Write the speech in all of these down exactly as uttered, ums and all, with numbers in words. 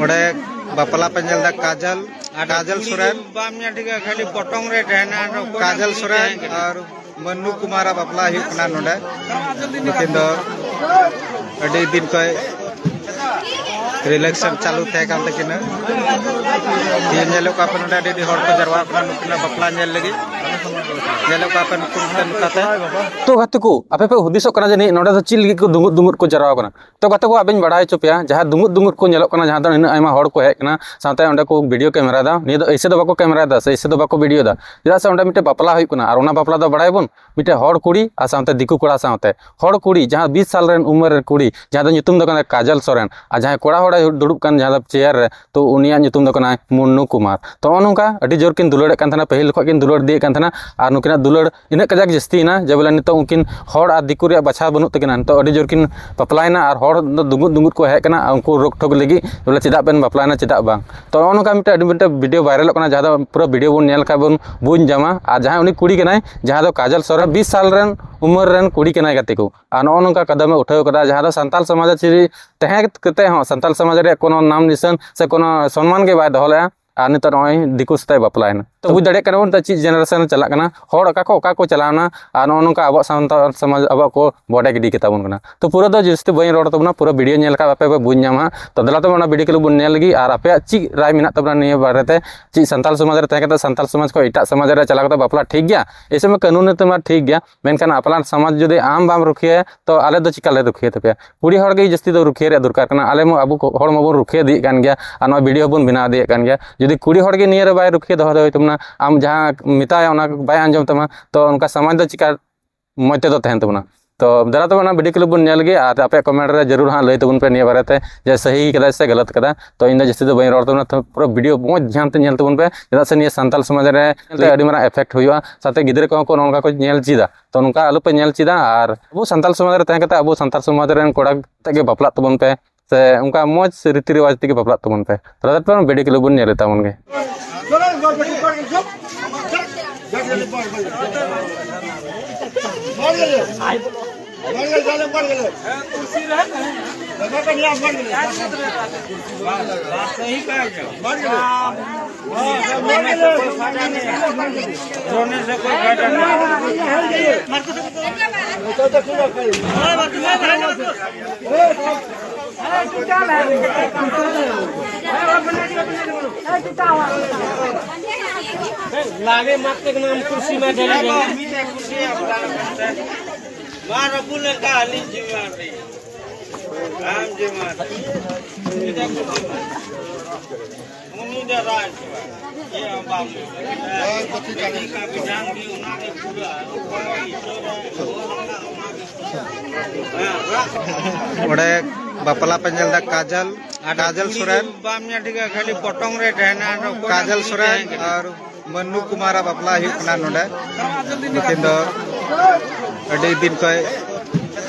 ᱚᱸᱰᱮ ᱵᱟᱯᱞᱟ ᱯᱮ ᱧᱮᱞ ᱮᱫᱟ ᱠᱟᱡᱚᱞ, ᱠᱟᱡᱚᱞ ᱥᱚᱨᱮᱱ᱾ ᱵᱟᱢ ᱧᱮᱞ ᱴᱷᱤᱠᱟ, ᱠᱷᱟᱹᱞᱤ ᱯᱚᱴᱚᱢ ᱨᱮ ᱛᱟᱦᱮᱱᱟ᱾ ᱟᱫᱚ ᱚᱠᱚᱭ ᱠᱟᱡᱚᱞ ᱥᱚᱨᱮᱱ ᱟᱨ ᱢᱟᱱᱱᱩ ᱠᱩᱢᱟᱨᱟᱜ ᱵᱟᱯᱞᱟ ᱦᱩᱭᱩᱜ ᱠᱟᱱᱟ ᱱᱚᱰᱮ᱾ ᱱᱩᱠᱤᱱ ᱫᱚ ᱟᱹᱰᱤ ᱫᱤᱱ ᱠᱷᱚᱱ ᱨᱤᱞᱮᱥᱚᱱ ᱪᱟᱹᱞᱩ ᱛᱟᱦᱮᱸ ᱠᱟᱱ ᱛᱟᱹᱠᱤᱱᱟ᱾ ᱛᱮᱦᱮᱧ ᱧᱮᱞᱚᱜ ᱠᱟᱱᱟ ᱯᱮ ᱱᱚᱰᱮ ᱟᱹᱰᱤ ᱟᱹᱰᱤ ᱦᱚᱲ ᱠᱚ ᱡᱟᱨᱣᱟ ᱠᱟᱱᱟ ᱱᱩᱠᱤᱱᱟᱜ ᱵᱟᱯᱞᱟ ᱧᱮᱞ ᱞᱟᱹᱜᱤᱫ᱾ ᱧᱮᱞᱚᱜ ᱠᱟᱱᱟ ᱯᱮ ᱱᱩᱠᱩ ᱱᱚᱝᱠᱟ ᱱᱚᱝᱠᱟ ᱛᱮ᱾ ᱛᱚ ᱜᱟᱛᱮ ᱠᱚ, ᱟᱯᱮ ᱯᱮ ᱦᱩᱫᱤᱥᱚᱜ ᱠᱟᱱᱟ ᱡᱟᱹᱱᱤᱡ ᱱᱚᱰᱮ ᱫᱚ ᱪᱮᱫ ᱞᱟᱹᱜᱤᱫ ᱠᱚ ᱫᱩᱸᱜᱩᱫ ᱫᱩᱸᱜᱩᱫ ᱠᱚ ᱡᱟᱨᱣᱟ ᱠᱟᱱᱟ᱾ ᱛᱚ ᱜᱟᱛᱮ ᱠᱚ, ᱟᱵᱮᱱ ᱵᱟᱲᱟᱭ ᱦᱚᱪᱚ ᱯᱮᱭᱟ, ᱡᱟᱦᱟᱸ ᱫᱩᱸᱜᱩᱫ ᱫᱩᱸᱜᱩᱫ ᱠᱚ ᱧᱮᱞᱚᱜ ᱠᱟᱱᱟ, ᱡᱟᱦᱟᱸ ᱫᱚ ᱱᱤᱱᱟᱹᱜ ᱟᱭᱢᱟ ᱦᱚᱲ ᱠᱚ ᱦᱮᱡ ᱠᱟᱱᱟ, ᱥᱟᱶᱛᱮ ᱚᱸᱰᱮ ᱠᱚ ᱵᱷᱤᱰᱤᱭᱳ ᱠᱮᱢᱮᱨᱟ ᱮᱫᱟ, ᱱᱤᱭᱟᱹ ᱫᱚ ᱮᱭᱥᱮ ᱫᱚ ᱵᱟᱠᱚ ᱠᱮᱢᱮᱨᱟ ᱮᱫᱟ ᱥᱮ ᱮᱭᱥᱮ ᱫᱚ ᱵᱟᱠᱚ ᱵᱷᱤᱰᱤᱭᱳ ᱮᱫᱟ᱾ ᱪᱮᱫᱟᱜ ᱥᱮ ᱚᱸᱰᱮ ᱢᱤᱫᱴᱮᱱ ᱵᱟᱯᱞᱟ ᱦᱩᱭᱩᱜ ᱠᱟᱱᱟ, ᱟᱨ ᱚᱱᱟ ᱵᱟᱯᱞᱟ ᱫᱚ ᱵᱟᱲᱟᱭᱟᱵᱚᱱ, ᱢᱤᱫᱴᱮᱱ ᱦᱚᱲ ᱠᱩᱲᱤ ᱟᱨ ᱥᱟᱶᱛᱮ ᱫᱤᱠᱩ ᱠᱚᱲᱟ ᱥᱟᱶᱛᱮ᱾ ᱦᱚᱲ ᱠᱩᱲᱤ ᱡᱟᱦᱟᱸ ᱵᱤᱥ ᱥᱟᱞ ᱨᱮᱱ ᱩᱢᱮᱨ ᱨᱮᱱ ᱠᱩᱲᱤ, ᱡᱟᱦᱟᱸ ᱫᱚ ᱧᱩᱛᱩᱢ ᱫᱚ ᱠᱟᱱᱟ ᱠᱟᱡᱚᱞ ᱥᱚᱨᱮᱱ, ᱟᱨ ᱡᱟᱦᱟᱸᱭ ᱠᱚᱲᱟ ᱦᱚᱲᱮ ᱫᱩᱲᱩᱵ ᱠᱟᱱ ᱡᱟᱦᱟᱸ ᱫᱚ ᱪᱮᱭᱟᱨ ᱨᱮ, ᱛᱚ ᱩᱱᱤᱭᱟᱜ ᱧᱩᱛᱩᱢ ᱫᱚ ᱠᱟᱱᱟᱭ ᱢᱩᱱᱱᱩ ᱠᱩᱢᱟᱨ᱾ ᱛᱚ ᱱᱚᱜᱼᱚ ᱱᱚᱝᱠᱟ ᱟᱹᱰᱤ ᱡᱳᱨ ᱠᱤᱱ ᱫᱩᱞᱟᱹᱲᱮᱫ ᱠᱟᱱ ᱛᱟᱦᱮᱱᱟ, ᱯᱟᱹᱦᱤᱞ ᱠᱷᱚᱱ ᱠᱤᱱ ᱫᱩᱞᱟᱹᱲ ᱤᱫᱤᱭᱮᱫ ᱠᱟᱱ ᱛᱟᱦᱮᱱᱟ, ᱟᱨ ᱱᱩᱠᱤᱱᱟᱜ ᱫᱩᱞᱟᱹᱲ ᱤᱱᱟᱹᱜ ᱠᱟᱡᱟᱠ ᱡᱟᱹᱥᱛᱤᱭᱮᱱᱟ ᱡᱮ ᱵᱚᱞᱮ ᱱᱤᱛᱚᱜ ᱩᱱᱠᱤᱱ ᱦᱚᱲ ᱟᱨ ᱫᱤᱠᱩ ᱨᱮᱭᱟᱜ ᱵᱟᱪᱷᱟᱣ ᱵᱟᱹᱱᱩᱜ ᱛᱟᱹᱠᱤᱱᱟ᱾ ᱱᱤᱛᱚᱜ ᱟᱹᱰᱤ ᱡᱳᱨ ᱠᱤᱱ ᱵᱟᱯᱞᱟᱭᱮᱱᱟ ᱟᱨ ᱦᱚᱲ ᱫᱚ ᱫᱩᱸᱜᱩᱫ ᱫᱩᱸᱜᱩᱫ ᱠᱚ ᱦᱮᱡ ᱠᱟᱱᱟ, ᱟᱨ ᱩᱱᱠᱩ ᱨᱳᱠ ᱴᱷᱳᱠ ᱞᱟᱹᱜᱤᱫ ᱵᱚᱞᱮ ᱪᱮᱫᱟᱜ ᱵᱮᱱ ᱵᱟᱯᱞᱟᱭᱮᱱᱟ, ᱪᱮᱫᱟᱜ ᱵᱟᱝ᱾ ᱛᱚ ᱱᱚᱜᱼᱚ ᱱᱚᱝᱠᱟ ᱢᱤᱫᱴᱮᱱ ᱟᱹᱰᱤ ᱢᱤᱫᱴᱮᱱ ᱵᱷᱤᱰᱤᱭᱳ ᱵᱷᱟᱭᱨᱟᱞᱚᱜ ᱠᱟᱱᱟ, ᱡᱟᱦᱟᱸ ᱫᱚ ᱯᱩᱨᱟᱹ ᱵᱷᱤᱰᱤᱭᱳ ᱵᱚᱱ ᱧᱮᱞ ᱞᱮᱠᱷᱟᱡ ᱵᱚᱱ ᱵᱩᱡᱽ ᱧᱟᱢᱟ᱾ ᱟᱨ ᱡᱟᱦᱟᱸᱭ ᱩᱱᱤ ᱠᱩᱲᱤ ᱠᱟᱱᱟᱭ, ᱡᱟᱦᱟᱸ ᱫᱚ ᱠᱟᱡᱚᱞ ᱥᱚᱨᱮᱱ, ᱵᱤᱥ ᱥᱟᱞ ᱨᱮᱱ ᱩᱢᱮᱨ ᱨᱮᱱ ᱠᱩᱲᱤ ᱠᱟᱱᱟᱭ ᱜᱟᱛᱮ ᱠᱚ, ᱟᱨ ᱱᱚᱜᱼᱚ ᱱᱚᱝᱠᱟ ᱠᱟᱫᱚᱢᱮ ᱩᱴᱷᱟᱹᱣ ᱠᱟᱫᱟ, ᱡᱟᱦᱟᱸ ᱫᱚ ᱥᱟᱱᱛᱟᱞ ᱥᱚᱢᱟᱡᱽ ᱨᱮ ᱪᱮᱫ ᱛᱟᱦᱮᱸ ᱠᱟᱛᱮ ᱦᱚᱸ ᱥᱟᱱᱛᱟᱞ ᱥᱚᱢᱟᱡᱽ ᱨᱮᱭᱟᱜ ᱠᱳᱱᱳ ᱱᱟᱢ ᱱᱤᱥᱟᱱ ᱥᱮ ᱠᱳᱱᱳ ᱥᱚᱱᱢᱟᱱ ᱜᱮ ᱵᱟᱭ ᱫᱚᱦᱚ ᱞᱮᱫᱼᱟ᱾ ᱟᱨ ᱱᱤᱛᱚᱜ ᱱᱚᱜᱼᱚᱭ ᱫᱤᱠᱩ ᱥᱟᱛᱮᱜ ᱵᱟᱯᱞᱟᱭᱮᱱᱟ᱾ ᱛᱚ ᱵᱩᱡᱽ ᱫᱟᱲᱮᱭᱟᱜ ᱠᱟᱱᱟ ᱵᱚᱱ ᱛᱚ ᱪᱮᱫ ᱡᱮᱱᱟᱨᱮᱥᱚᱱ ᱪᱟᱞᱟᱜ ᱠᱟᱱᱟ, ᱦᱚᱲ ᱚᱠᱟ ᱠᱚ ᱚᱠᱟ ᱠᱚ ᱪᱟᱞᱟᱣᱱᱟ, ᱟᱨ ᱱᱚᱜᱼᱚ ᱱᱚᱝᱠᱟ ᱟᱵᱚᱣᱟᱜ ᱥᱟᱱᱛᱟᱲ ᱥᱚᱢᱟᱡᱽ ᱟᱵᱚᱣᱟᱜ ᱠᱚ ᱵᱚᱰᱮ ᱜᱤᱰᱤ ᱠᱟᱛᱟ ᱵᱚᱱ ᱠᱟᱱᱟ᱾ ᱛᱚ ᱯᱩᱨᱟᱹ ᱫᱚ ᱡᱟᱹᱥᱛᱤ ᱵᱟᱹᱧ ᱨᱚᱲ ᱛᱟᱵᱚᱱᱟ, ᱯᱩᱨᱟᱹ ᱵᱷᱤᱰᱤᱭᱳ ᱧᱮᱞ ᱞᱮᱠᱷᱟᱡ ᱟᱯᱮ ᱯᱮ ᱵᱩᱡᱽ ᱧᱟᱢᱟ᱾ ᱛᱚ ᱫᱮᱞᱟ ᱛᱚᱵᱮ ᱚᱱᱟ ᱵᱷᱤᱰᱤᱭᱳ ᱠᱞᱤᱯ ᱵᱚᱱ ᱧᱮᱞ ᱞᱮᱜᱮ, ᱟᱨ ᱟᱯᱮᱭᱟᱜ ᱪᱮᱫ ᱨᱟᱭ ᱢᱮᱱᱟᱜ ᱛᱟᱵᱚᱱᱟ ᱱᱤᱭᱟᱹ ᱵᱟᱨᱮᱛᱮ? ᱪᱮᱫ ᱥᱟᱱᱛᱟᱲ ᱥᱚᱢᱟᱡᱽ ᱨᱮ ᱛᱟᱦᱮᱸ ᱠᱟᱛᱮ ᱥᱟᱱᱛᱟᱲ ᱥᱚᱢᱟᱡᱽ ᱠᱷᱚᱱ ᱮᱴᱟᱜ ᱥᱚᱢᱟᱡᱽ ᱨᱮ ᱪᱟᱞᱟᱣ ᱠᱟᱛᱮ ᱵᱟᱯᱞᱟ ᱴᱷᱤᱠ ᱜᱮᱭᱟ? ᱮᱭᱥᱮ ᱢᱟ ᱠᱟᱹᱱᱩᱱ ᱛᱮ ᱢᱟ ᱴᱷᱤᱠ ᱜᱮᱭᱟ, ᱢᱮᱱᱠᱷᱟᱱ ᱟᱯᱱᱟᱨ ᱥᱚᱢᱟᱡᱽ ᱡᱩᱫᱤ ᱟᱢ ᱵᱟᱢ ᱨᱩᱠᱷᱤᱭᱟᱹᱭᱟ, ᱛᱚ ᱟᱞᱮ ᱫᱚ ᱪᱤᱠᱟ ᱞᱮ ᱨᱩᱠᱷᱤᱭᱟᱹ ᱛᱟᱯᱮᱭᱟ? ᱠᱩᱲᱤ ᱦᱚᱲ ᱜᱮ ᱡᱟᱹᱥᱛᱤ ᱫᱚ ᱨᱩᱠᱷᱤᱭᱟᱹ ᱨᱮᱭᱟᱜ ᱫᱚᱨᱠᱟᱨ ᱠᱟᱱᱟ᱾ ᱟᱞᱮ ᱢᱟ ᱟᱵᱚ ᱠᱚ, ᱦᱚᱲ ᱢᱟᱵᱚᱱ ᱨᱩᱠᱷᱤᱭᱟᱹ ᱤᱫᱤᱭᱮᱫ ᱠᱟᱱ ᱜᱮᱭᱟ, ᱟᱨ ᱱᱚᱣᱟ ᱵᱷᱤᱰᱤᱭᱳ ᱦᱚᱸᱵᱚᱱ ᱵᱮᱱᱟᱣ ᱤᱫᱤᱭᱮᱫ ᱠᱟᱱ ᱜᱮᱭᱟ᱾ ᱡᱩᱫᱤ ᱠᱩᱲᱤ ᱦᱚᱲ ᱜᱮ ᱱᱤᱭᱟᱹ ᱨᱮ ᱵᱟᱭ ᱨᱩᱠᱷᱤᱭᱟᱹ ᱫᱚᱦᱚ ᱫᱟᱲᱮᱭᱟᱜ ᱛᱟᱵᱚᱱᱟ, ᱟᱢ ᱡᱟᱦᱟᱸ ᱢᱮᱛᱟᱭᱟ ᱚᱱᱟ ᱵᱟᱭ ᱟᱸᱡᱚᱢ ᱛᱟᱢᱟ, ᱛᱚ ᱚᱱᱠᱟ ᱥᱚᱢᱟᱡᱽ ᱫᱚ ᱪᱤᱠᱟ ᱢᱚᱡᱽ ᱛᱮᱫᱚ ᱛᱟᱦᱮᱱ ᱛᱟᱵᱚᱱᱟ? ᱛᱚ ᱫᱮᱞᱟ ᱛᱚᱵᱮ ᱚᱱᱟ ᱵᱷᱤᱰᱤᱭᱳ ᱠᱞᱤᱯ ᱵᱚᱱ ᱧᱮᱞ ᱞᱮᱜᱮ, ᱟᱨ ᱟᱯᱮᱭᱟᱜ ᱠᱚᱢᱮᱱᱴ ᱨᱮ ᱡᱟᱹᱨᱩᱲ ᱦᱟᱸᱜ ᱞᱟᱹᱭ ᱛᱟᱵᱚᱱ ᱯᱮ ᱱᱤᱭᱟᱹ ᱵᱟᱨᱮᱛᱮ, ᱡᱮ ᱥᱟᱹᱦᱤ ᱠᱟᱫᱟᱭ ᱥᱮ ᱜᱟᱞᱟᱛ ᱠᱟᱫᱟ᱾ ᱛᱚ ᱤᱧ ᱫᱚ ᱡᱟᱹᱥᱛᱤ ᱫᱚ ᱵᱟᱹᱧ ᱨᱚᱲ ᱛᱟᱵᱚᱱᱟ, ᱛᱚ ᱯᱩᱨᱟᱹ ᱵᱷᱤᱰᱤᱭᱳ ᱢᱚᱡᱽ ᱫᱷᱮᱭᱟᱱ ᱛᱮ ᱧᱮᱞ ᱛᱟᱵᱚᱱ ᱯᱮ, ᱪᱮᱫᱟᱜ ᱥᱮ ᱱᱤᱭᱟᱹ ᱥᱟᱱᱛᱟᱞ ᱥᱚᱢᱟᱡᱽ ᱨᱮ ᱟᱹᱰᱤ ᱢᱟᱨᱟᱝ ᱮᱯᱷᱮᱠᱴ ᱦᱩᱭᱩᱜᱼᱟ, ᱥᱟᱶᱛᱮ ᱜᱤᱫᱽᱨᱟᱹ ᱠᱚᱦᱚᱸ ᱠᱚ ᱱᱚᱝᱠᱟ ᱠᱚ ᱧᱮᱞ ᱪᱮᱫᱟ᱾ ᱛᱚ ᱱᱚᱝᱠᱟ ᱟᱞᱚᱯᱮ ᱧᱮᱞ ᱪᱮᱫᱟ, ᱟᱨ ᱟᱵᱚ ᱥᱟᱱᱛᱟᱲ ᱥᱚᱢᱟᱡᱽ ᱨᱮ ᱛᱟᱦᱮᱸ ᱠᱟᱛᱮ ᱟᱵᱚ ᱥᱟᱱᱛᱟᱲ ᱥᱚᱢᱟᱡᱽ ᱨᱮᱱ ᱠᱚᱲᱟ ᱛᱮᱜᱮ ᱵᱟᱯᱞᱟᱜ ᱛᱟᱵᱚᱱ ᱯᱮ, ᱥᱮ ᱚᱱᱠᱟ ᱢᱚᱡᱽ ᱨᱤᱛᱤ ᱨᱮᱣᱟᱡᱽ ᱛᱮᱜᱮ ᱵᱟᱯᱞᱟᱜ ᱛᱟᱵᱚᱱ ᱯᱮ᱾ ᱛᱟᱦᱚᱞᱮ ᱛᱚ ᱵᱷᱤᱰᱤᱭᱳ ᱠᱞᱤᱯ ᱵᱚᱱ ᱧᱮᱞ ᱛᱟᱵᱚᱱ ᱜᱮ᱾ सही कहा जाओ। रोने से कोई फायदा नहीं है। रोने से कोई फायदा नहीं है। लागे मत के नाम कुर्सी में चले गए। मार अबू लगा हाली जीवन रे। राम जीवन। उन्हीं दे राज। ये हम बाप। ये का विधान भी उन्होंने पूरा। ᱚᱸᱰᱮ ᱵᱟᱯᱞᱟ ᱯᱮ ᱧᱮᱞ ᱮᱫᱟ, ᱠᱟᱡᱚᱞ, ᱟᱨ ᱠᱟᱡᱚᱞ ᱠᱩᱲᱤ ᱥᱚᱨᱮᱱ᱾ ᱫᱚ ᱵᱟᱢ ᱧᱮᱞ ᱴᱷᱤᱠᱟ, ᱠᱷᱟᱹᱞᱤ ᱯᱚᱴᱚᱢ ᱨᱮ ᱛᱟᱦᱮᱱᱟ, ᱟᱨ ᱚᱠᱚᱭ ᱠᱟᱡᱚᱞ ᱠᱩᱲᱤ ᱥᱚᱨᱮᱱ ᱛᱟᱦᱮᱸ ᱠᱟᱱᱟ? ᱟᱨ ᱢᱟᱱᱱᱩ ᱠᱩᱢᱟᱨᱟᱜ ᱵᱟᱯᱞᱟ ᱦᱩᱭᱩᱜ ᱠᱟᱱᱟ ᱱᱚᱰᱮ᱾ ᱱᱩᱠᱤᱱ ᱫᱚ ᱟᱹᱰᱤ ᱫᱤᱱ ᱠᱷᱚᱱ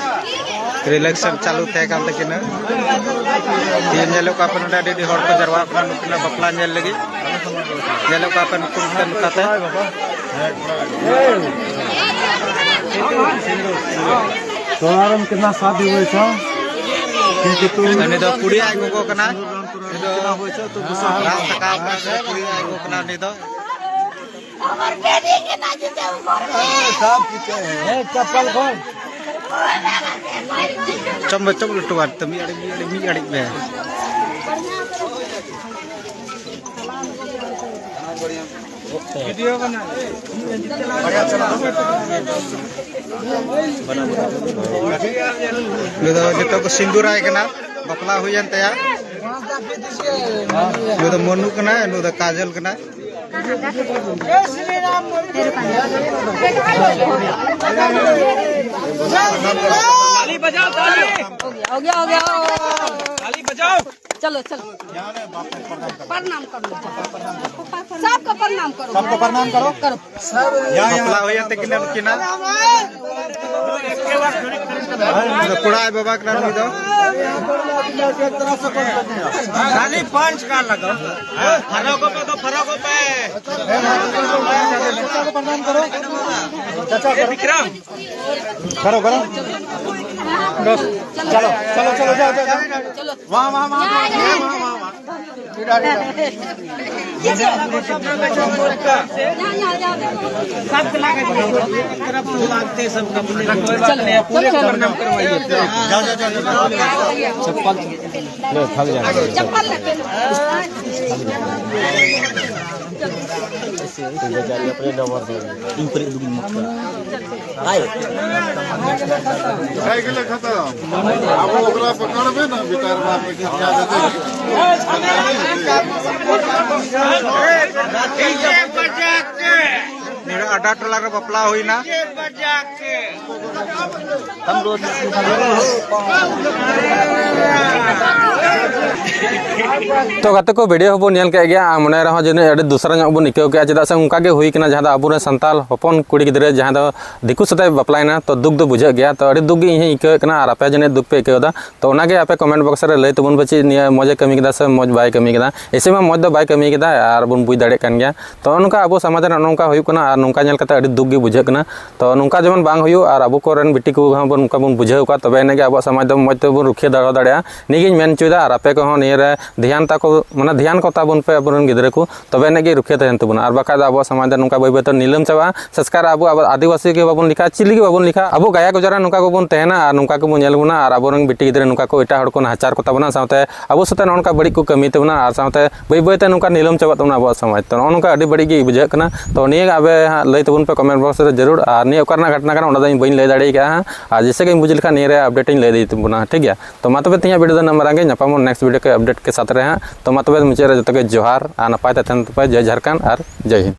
relation ᱪᱟᱹᱞᱩ ᱛᱟᱦᱮᱸ ᱠᱟᱱ ᱛᱟᱹᱠᱤᱱᱟ᱾ ᱛᱮᱦᱮᱧ ᱧᱮᱞᱚᱜ ᱠᱟᱱᱟ ᱯᱮ ᱱᱚᱰᱮ ᱟᱹᱰᱤ ᱟᱹᱰᱤ ᱦᱚᱲ ᱠᱚ ᱡᱟᱨᱣᱟᱜ ᱠᱟᱱᱟ ᱱᱩᱠᱤᱱᱟᱜ ᱵᱟᱯᱞᱟ ᱧᱮᱞ ᱞᱟᱹᱜᱤᱫ᱾ ᱧᱮᱞᱚᱜ ᱠᱟᱱᱟ ᱯᱮ ᱱᱩᱠᱩ ᱱᱚᱛᱮ ᱱᱚᱝᱠᱟᱛᱮ᱾ तुम्हारा में कितना शादी हुए था? क्योंकि तुम ᱩᱱᱤ ᱫᱚ ᱠᱩᱲᱤ ᱟᱡ ᱜᱚᱜᱚ ᱠᱟᱱᱟ᱾ ᱩᱱᱤ ᱫᱚ ᱨᱟᱜ ᱥᱟᱠᱟᱣ ᱠᱟᱱᱟ, ᱠᱩᱲᱤ ᱟᱡ ᱜᱚᱜᱚ ᱠᱟᱱᱟ ᱩᱱᱤ ᱫᱚ᱾ ᱦᱮᱸ, ᱪᱟᱯᱯᱟᱞ ᱠᱷᱚᱱ᱾ ᱪᱚᱢ ᱵᱮ, ᱪᱚᱢ ᱞᱟᱹᱴᱩ ᱟᱨ ᱛᱮ ᱢᱤᱫ ᱟᱲᱤᱡ, ᱢᱤᱫ ᱟᱲᱤᱡ, ᱢᱤᱫ ᱟᱲᱤᱡ ᱵᱮ᱾ ᱱᱩᱭ ᱫᱚ ᱡᱚᱛᱚ ᱠᱚ ᱥᱤᱸᱫᱩᱨᱟᱭ ᱠᱟᱱᱟ, ᱵᱟᱯᱞᱟ ᱦᱩᱭᱮᱱ ᱛᱟᱭᱟ᱾ ᱱᱩᱭ ᱫᱚ ᱢᱚᱱᱩ ᱠᱟᱱᱟᱭ, ᱱᱩᱭ ᱫᱚ ᱠᱟᱡᱚᱞ ᱠᱟᱱᱟᱭ᱾ ताली बजाओ, ताली। हो गया, हो गया। ताली बजाओ। चलो, चलो। प्रणाम कर लो। सबको प्रणाम करो। सबको प्रणाम करो। करो। ᱵᱟᱯᱞᱟ ᱦᱩᱭᱮᱱ ᱛᱟᱹᱠᱤᱱᱟ ᱱᱩᱠᱤᱱᱟᱜ᱾ ᱠᱚᱲᱟ ᱟᱡ ᱵᱟᱵᱟ ᱠᱟᱱᱟ ᱱᱩᱭ ᱫᱚ᱾ ᱠᱷᱟᱹᱞᱤ ᱯᱟᱸᱪ ᱜᱟᱱ ᱞᱟᱜᱟᱣ᱾ ᱯᱷᱟᱨᱟᱠ ᱠᱚ ᱯᱮ ᱫᱚ, ᱯᱷᱟᱨᱟᱠ ᱠᱚ ᱯᱮ᱾ ᱵᱤᱠᱨᱚᱢ᱾ ᱠᱟᱨᱚ, ᱠᱟᱨᱚ᱾ चलो, चलो, चलो, जाओ, जाओ, जाओ। वहाँ, वहाँ, वहाँ, वहाँ, वहाँ, वहाँ, वहाँ। इधर, इधर। जाओ, जाओ, जाओ, जाओ। चप्पल ले, थक जाएंगे। चप्पल ले। बेचारी अपने नंबर दे रही है। इन पर एक दुगुन मत कर। हाय। साइकिल खत्म। अब ओकरा पकड़बे ना, भीतर में आपके क्या जाते हैं? ᱱᱚᱰᱮ ᱟᱰᱟ ᱴᱚᱞᱟ ᱨᱮ ᱵᱟᱯᱞᱟ ᱦᱩᱭᱱᱟ᱾ ᱛᱚ ᱜᱟᱛᱮ ᱠᱚ, ᱵᱷᱤᱰᱤᱭᱳ ᱦᱚᱸᱵᱚᱱ ᱧᱮᱞ ᱠᱮᱫ ᱜᱮᱭᱟ, ᱟᱨ ᱢᱚᱱᱮ ᱨᱮᱦᱚᱸ ᱡᱟᱹᱱᱤᱡ ᱟᱹᱰᱤ ᱫᱩᱥᱨᱟ ᱧᱚᱜ ᱵᱚᱱ ᱟᱹᱭᱠᱟᱹᱣ ᱠᱮᱜᱼᱟ, ᱪᱮᱫᱟᱜ ᱥᱮ ᱚᱱᱠᱟ ᱜᱮ ᱦᱩᱭ ᱠᱟᱱᱟ, ᱡᱟᱦᱟᱸ ᱫᱚ ᱟᱵᱚᱨᱮᱱ ᱥᱟᱱᱛᱟᱲ ᱦᱚᱯᱚᱱ ᱠᱩᱲᱤ ᱜᱤᱫᱽᱨᱟᱹ ᱡᱟᱦᱟᱸᱭ ᱫᱚ ᱫᱤᱠᱩ ᱥᱟᱛᱮᱜ ᱵᱟᱯᱞᱟᱭᱮᱱᱟ, ᱛᱚ ᱫᱩᱠ ᱫᱚ ᱵᱩᱡᱷᱟᱹᱜ ᱜᱮᱭᱟ᱾ ᱛᱚ ᱟᱹᱰᱤ ᱫᱩᱠ ᱜᱮ ᱤᱧ ᱦᱚᱸᱧ ᱟᱹᱭᱠᱟᱹᱣᱮᱫ ᱠᱟᱱᱟ, ᱟᱨ ᱟᱯᱮ ᱡᱟᱹᱱᱤᱡ ᱫᱩᱠ ᱯᱮ ᱟᱹᱭᱠᱟᱹᱣ ᱮᱫᱟ᱾ ᱛᱚ ᱚᱱᱟᱜᱮ ᱟᱯᱮ ᱠᱚᱢᱮᱱᱴ ᱵᱚᱠᱥ ᱨᱮ ᱞᱟᱹᱭ ᱛᱟᱵᱚᱱ ᱯᱮ, ᱪᱮᱫ ᱱᱤᱭᱟᱹ ᱢᱚᱡᱽ ᱮ ᱠᱟᱹᱢᱤ ᱠᱮᱫᱟ ᱥᱮ ᱢᱚᱡᱽ ᱵᱟᱭ ᱠᱟᱹᱢᱤ ᱠᱮᱫᱟ᱾ ᱮᱭᱥᱮ ᱢᱟ ᱢᱚᱡᱽ ᱫᱚ ᱵᱟᱭ ᱠᱟᱹᱢᱤ ᱠᱮᱫᱟ, ᱟᱨ ᱵᱚᱱ ᱵᱩᱡᱽ ᱫᱟᱲᱮᱭᱟᱜ ᱠᱟᱱ ᱜᱮᱭᱟ᱾ ᱛᱚ ᱱᱚᱜᱼᱚ ᱱᱚᱝᱠᱟ ᱟᱵᱚ ᱥᱚᱢᱟᱡᱽ ᱨᱮ ᱱᱚᱜᱼᱚ ᱱᱚᱝᱠᱟ ᱦᱩᱭᱩᱜ ᱠᱟᱱᱟ, ᱟᱨ ᱱᱚᱝᱠᱟ ᱧᱮᱞ ᱠᱟᱛᱮ ᱟᱹᱰᱤ ᱫᱩᱠ ᱜᱮ ᱵᱩᱡᱷᱟᱹᱜ ᱠᱟᱱᱟ᱾ ᱛᱚ ᱱᱚᱝᱠᱟ ᱡᱮᱢᱚᱱ ᱵᱟᱝ ᱦᱩᱭᱩᱜ, ᱟᱨ ᱟᱵᱚ ᱠᱚᱨᱮᱱ ᱵᱤᱴᱤ ᱠᱚ ᱦᱚᱸ ᱵᱚᱱ ᱱᱚᱝᱠᱟ ᱵᱚᱱ ᱵᱩᱡᱷᱟᱹᱣ ᱠᱚᱣᱟ, ᱛᱚᱵᱮ ᱟᱹᱱᱤᱡ ᱜᱮ ᱟᱵᱚᱣᱟᱜ ᱥᱚᱢᱟᱡᱽ ᱫᱚ ᱢᱚᱡᱽ ᱛᱮᱵᱚᱱ ᱨᱩᱠᱷᱤᱭᱟᱹ ᱫᱟᱲᱮ ᱫᱟᱲᱮᱭᱟᱜᱼᱟ᱾ ᱱᱤᱭᱟᱹᱜᱤᱧ ᱢᱮᱱ ᱦᱚᱪᱚᱭᱮᱫᱟ, ᱟᱨ ᱟᱯᱮ ᱠᱚᱦᱚᱸ ᱱᱤᱭᱟᱹ ᱨᱮ ᱫᱷᱮᱭᱟᱱ ᱛᱟᱠᱚ, ᱢᱟᱱᱮ ᱫᱷᱮᱭᱟᱱ ᱠᱚ ᱛᱟᱵᱚᱱ ᱯᱮ ᱟᱵᱚᱨᱮᱱ ᱜᱤᱫᱽᱨᱟᱹ ᱠᱚ, ᱛᱚᱵᱮ ᱟᱹᱱᱤᱡ ᱜᱮ ᱨᱩᱠᱷᱤᱭᱟᱹ ᱛᱟᱦᱮᱱ ᱛᱟᱵᱚᱱᱟ, ᱟᱨ ᱵᱟᱠᱷᱟᱡ ᱫᱚ ᱟᱵᱚᱣᱟᱜ ᱥᱚᱢᱟᱡᱽ ᱫᱚ ᱱᱚᱝᱠᱟ ᱵᱟᱹᱭ ᱵᱟᱹᱭ ᱛᱮ ᱱᱤᱞᱟᱹᱢ ᱪᱟᱵᱟᱜᱼᱟ᱾ ᱥᱮᱥᱠᱟᱨ ᱟᱵᱚ, ᱟᱵᱚ ᱟᱹᱫᱤᱵᱟᱹᱥᱤ ᱜᱮ ᱵᱟᱵᱚᱱ ᱞᱮᱠᱷᱟ, ᱪᱤᱞᱤ ᱜᱮ ᱵᱟᱵᱚᱱ ᱞᱮᱠᱷᱟ, ᱟᱵᱚ ᱜᱟᱭᱟ ᱜᱩᱡᱟᱨᱟ ᱱᱚᱝᱠᱟ ᱜᱮᱵᱚᱱ ᱛᱟᱦᱮᱱᱟ, ᱟᱨ ᱱᱚᱝᱠᱟ ᱜᱮᱵᱚᱱ ᱧᱮᱞ ᱵᱚᱱᱟ, ᱟᱨ ᱟᱵᱚᱨᱮᱱ ᱵᱤᱴᱤ ᱜᱤᱫᱽᱨᱟᱹ ᱱᱚᱝᱠᱟ ᱠᱚ ᱮᱴᱟᱜ ᱦᱚᱲ ᱠᱚ ᱱᱟᱦᱟᱪᱟᱨ ᱠᱚ ᱛᱟᱵᱚᱱᱟ, ᱥᱟᱶᱛᱮ ᱟᱵᱚ ᱥᱟᱛᱮ ᱱᱚᱜᱼᱚ ᱱᱚᱝᱠᱟ ᱵᱟᱹᱲᱤᱡ ᱠᱚ ᱠᱟᱹᱢᱤ ᱛᱟᱵᱚᱱᱟ, ᱟᱨ ᱥᱟᱶᱛᱮ ᱵᱟᱹᱭ ᱵᱟᱹᱭ ᱛᱮ ᱱᱚᱝᱠᱟ ᱱᱤᱞᱟᱹᱢ ᱪᱟᱵᱟᱜ ᱛᱟᱵᱚᱱᱟ ᱟᱵᱚᱣᱟᱜ ᱥᱚᱢᱟᱡᱽ᱾ ᱛᱚ ᱱᱚᱜᱼᱚ ᱱᱚᱝᱠᱟ ᱟᱹᱰᱤ ᱵᱟᱹᱲᱤᱡ ᱜᱮ ᱵᱩᱡᱷᱟᱹᱜ ᱠᱟᱱᱟ᱾ ᱛᱚ ᱱᱤᱭᱟᱹ ᱜᱮ ᱟᱵᱮ ᱦᱟᱸᱜ ᱞᱟᱹᱭ ᱛᱟᱵᱚᱱ ᱯᱮ ᱠᱚᱢᱮᱱᱴ ᱵᱚᱠᱥ ᱨᱮ ᱡᱟᱹᱨᱩᱲ, ᱟᱨ ᱱᱤᱭᱟᱹ ᱚᱠᱟ ᱨᱮᱱᱟᱜ ᱜᱷᱚᱴᱱᱟ ᱠᱟᱱᱟ ᱚᱱᱟ ᱫᱚ ᱤᱧ ᱵᱟᱹᱧ ᱞᱟᱹᱭ ᱫᱟᱲᱮ ᱟᱠᱟᱫᱼᱟ ᱦᱟᱸᱜ, ᱟᱨ ᱡᱮᱭᱥᱮ ᱜᱮ ᱤᱧ ᱵᱩᱡᱽ ᱞᱮᱠᱷᱟᱱ ᱱᱤᱭᱟᱹ ᱨᱮ ᱟᱯᱰᱮᱴ ᱤᱧ ᱞᱟᱹᱭ ᱤᱫᱤ ᱛᱟᱵᱚᱱᱟ, ᱴᱷᱤᱠ ᱜᱮᱭᱟ? ᱛᱚ ᱢᱟ ᱛᱚᱵᱮ ᱛᱮᱦᱮᱧᱟᱜ ᱵᱷᱤᱰᱤᱭᱳ ᱫᱚ ᱱᱤᱱᱟᱹᱜ ᱢᱟᱨᱟᱝ ᱜᱮ, ᱧᱟᱯᱟᱢᱚᱜ ᱱᱮᱠᱥᱴ ᱵᱷᱤᱰᱤᱭᱳ ᱠᱚ ᱟᱯᱰᱮᱴ ᱠᱮ ᱥᱟᱛᱷ ᱨᱮ ᱦᱟᱸᱜ᱾ ᱛᱚ ᱢᱟ ᱛᱚᱵᱮ ᱢᱩᱪᱟᱹᱫ ᱨᱮ ᱡᱚᱛᱚ ᱜᱮ ᱡᱚᱦᱟᱨ, ᱟᱨ ᱱᱟᱯᱟᱭ ᱛᱮ ᱛᱟᱦᱮᱱ ᱛᱟᱯᱮ᱾ ᱡᱚᱭ ᱡᱷᱟᱨᱠᱷᱚᱸᱰ ᱟᱨ ᱡᱚᱭ ᱦᱤᱱᱫ᱾